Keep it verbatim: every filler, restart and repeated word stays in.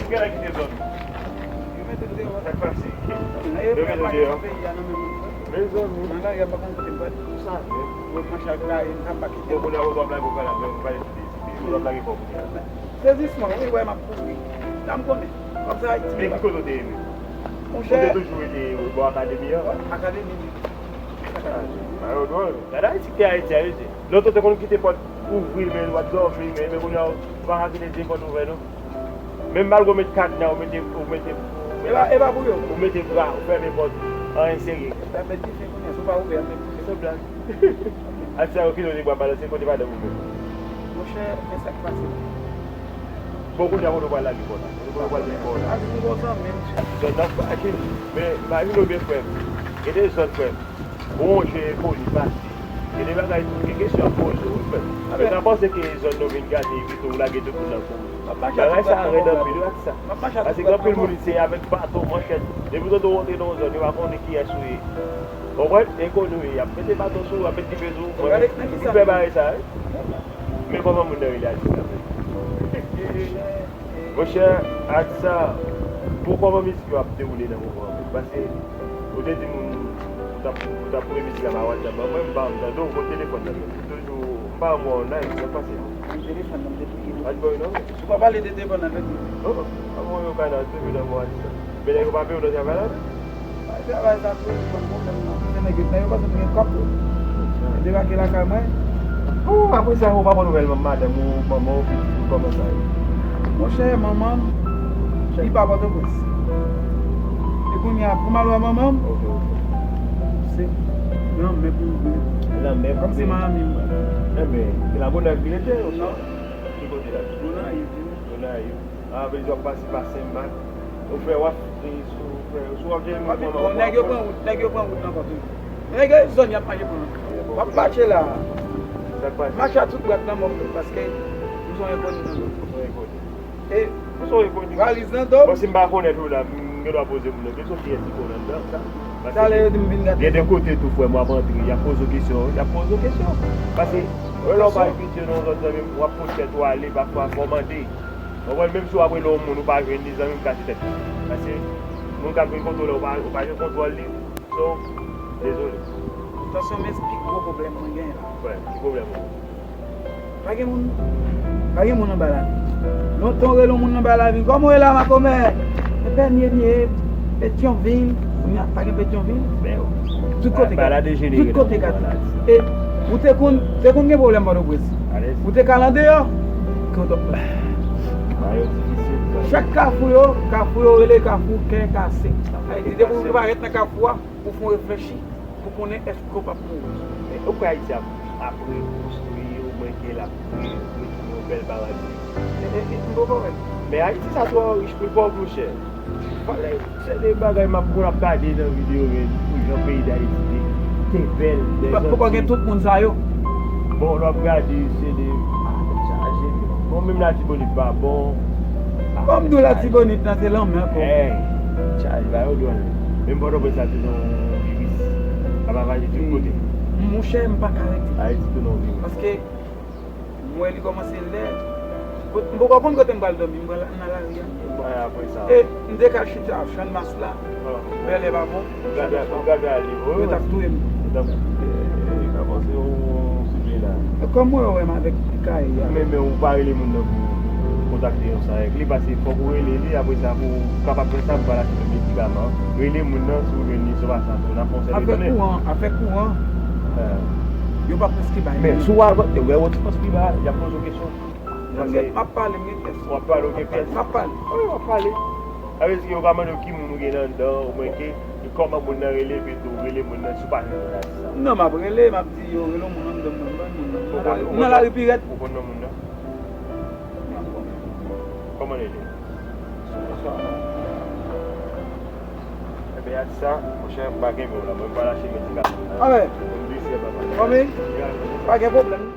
Gen lè kite zòn. Yo mete m deyò. Sa k pase? Yo mete m deyò. Peyi a nan men moun. Mezanmi. Nan lari a, m pa konn kote m prale. Ou sa vle? Mwen, mwen chak lari, m pa kite. Bon, kounye a, ou t ap lage ou pale, ou pale sou deside. Ou t ap lage kò kounye a. Sezisman, wi, wè, m ap kouri. Sa m konnen. Kòm se Ayiti. Men ki kote w te ye menm? Monchè. Ou te toujou rete bò akademi an? Akademi, wi. Akademi. Bagay yo dwòl. Gade Ayiti ki Ayiti a, mesye. Lòt ou te konn kite pòt ouvri, men w ap dòmi, men, men kounye a, ou pa ka kite de pòt ouvè, non. Menm malgre ou met kadna, ou mete, ou mete, ou mete, e pa, e pa pou yo. Ou mete bra, ou fèmen pòt, anyen serye. Y ap met dife kounye a, si w pa ouvè, y ap met dife. Se blag. Ak sa yo ki nou te bwa balanse kote madanm ou menm. Monchè, men sa k pase. Bon, kounye a, kote w pral lage kò la? Kote w pral lage kò la? Ak yon gwo zanmi m. Zòn nan frajil. Men, imajine w byen, frè m. Gen de zòn, frè m. Bon, je koni pase. Gen de bagay tou, gen kesyon ap poze w, wi, frè m. Men pa panse ke zòn nan vin gate, epi tou w lage tout moun nan kou. Bagay sa rèd anpil, wi, ak sa. Paske gen anpil moun, se avèk baton, manchèt. Depi w tande w rantre nan yon zòn, yo pa konnen kiyès ou ye. Konprann? Enkoni, y ap mete baton sou ou, y ap mete dife sou ou. Mwen menm, m fè bagay sa, wi. Men kòman moun nan rele atis la menm? Monchè, atis sa, bon, kòman mizik yo ap dewoule nan moman an menm? Paske ou te di moun, ou t ap, ou t ap voye mizik la pa WhatsApp, ban mwen, m pa janm tande w, kote telefòn nan menm? Toujou, m pa wè w online, sa k pase? Telefòn nan, m te touye. Pa t voye non? Ou pa pale de telefòn nan, tande. Oh, oh, pa voye yo kanal, toujou nan mwa sa. Men nèg yo pa peye w nan travay la, non? Ay, travay sa tou, se pa pwoblèm, non. Se nèg yo, nèg yo panse nou gen kòb, tou. Yo debake lakay mwen. Oh, apre sa, ou pa pran nouvèl manm madanm ou, manman ou, pitit ou, kòman sa ye? Monchè, manman m, li pa Pòtoprens. E kounye a, pou m al wè manman m, se lanmè pou m vin. Lanmè pou m vin. Kòmsi Miami m. Enben, se la Gonayiv li rete, non? Ki kote la? Gonayiv, wi. Gonayiv. Ah, vle di w ap pase pa Senmak. Ou fè w ap, e, sou, fè, sou w ap jere moun kòman? Bon, nèg yo pran wout, nèg yo pran wout nan kòt wi. Nèg yo zòn y ap mache pran. W ap mache la. Sa k pase? Mache a tout bwat nan mòm yo, paske m se yon enkoni nan zòn. Yon enkoni. E ou se yon enkoni. Valiz nan do m. Bon, si m pa konnen tou la, m gen dwa poze moun nan kesyon, kiyès ki konnen anndan sa? Talè yo di m vin gade. Gen de kote tou, frè m, w ap antre, y ap poze w kesyon, y ap poze w kesyon. Paske, lè w pa abitye nan yon zòn, zanmi m, w ap pot tèt ou ale, pafwa, fò w mande. Konprann, menm si w ap rele yon moun, ou pa jwenn li, zanmi m, kase tèt ou. Paske moun k ap vin kontwole w, ou pa, ou pa jwenn kontwòl li. So, dezole. Tansyon, men se pi gwo pwoblèm mwen genyen la. Frè, ki pwoblèm ou? Pa gen moun, pa gen moun anba lavi. Lontan w rele yon moun anba lavi, kòman w ye la, makomè? E Pènye m ye, Petyonvil. Kounye a, pa gen Petyonvil? Tout kote gate. Tout kote gate. E ou te konn, te konn gen pwoblèm Pòtoprens. Ou te ka al andeyò. Kote. Chak kafou yo, kafou yo rele kafou kè kase. Sa vle di depi ou parèt nan kafou a, ou fè w reflechi pou konnen èske w p ap mouri. Men ou kwè Ayiti ap, ap rekonstwi, oubyen ke l ap re-, retounen yon bèl paradi? E, e, e, m poko wè. Men Ayiti sa twò rich pou l pa w, monchè. Fale, se de bagay m ap konn ap gade nan videyo, men pou jan peyi Dayiti te, te bèl, lèzanti. Poko gen tout moun sa yo. Bon, lè w ap gade, se de, ah, tèt chaje. Bon, menm Latibonit pa bon. Bon, m di w Latibonit nan se lanmè ankò. Ey, chaje, bagay yo dwòl. Menm Pòtoprens la tou nan yon viris k ap ravaje tout kote. Monchè, m pa ka rete. Ayiti tou nan yon viris. Paske m wè li kòmanse lè. M poko konn kote m pral dòmi, m pral nan lari a. Apre sa. E m te ka chita Channmas la. Bèlè pa bon. Ou gade, ou gade ale, wi. Yo t ap touye m. Yo t ap, e, e, ka panse yon souple la. Kòm mwen wè m avèk Kay a. Men, men ou pa rele moun nan pou kontakte yon sa avèk li, paske fòk ou rele li, apre sa pou ou kapab fè sa, pou pa l achte tout medikaman. Rele moun nan, si ou jwenn li, si w pa sa, n ap fè yon sèl retounen. Afè kouran, afè kouran. Yo pa prèske bay moun. Men si w al vòt, wè ou ti pòs pi ba, y ap poze w kesyon. M ap pale, m gen pyès. W ap pale, w gen pyès. M ap pale. Wi, w ap pale. Sa vle di ke yo ka mande w ki moun ou gen anndan, omwen ke, e kòman moun nan rele, epi tou rele moun nan, si w pa jwenn moun nan, di sa. Non, m ap rele, m ap di yo, rele yon moun anndan, m nan, moun nan. Ou konn, ou konn, nan lari pi rèd. Ou konn non moun nan? M ap konn. Kòman l rele? Sou, sou. Ebyen, a di sa, monchè, m pa gen men w la, mwen m pa lache medikaman. Amèn. Mwen m visye, papa. Fanmi, pa gen pwoblèm.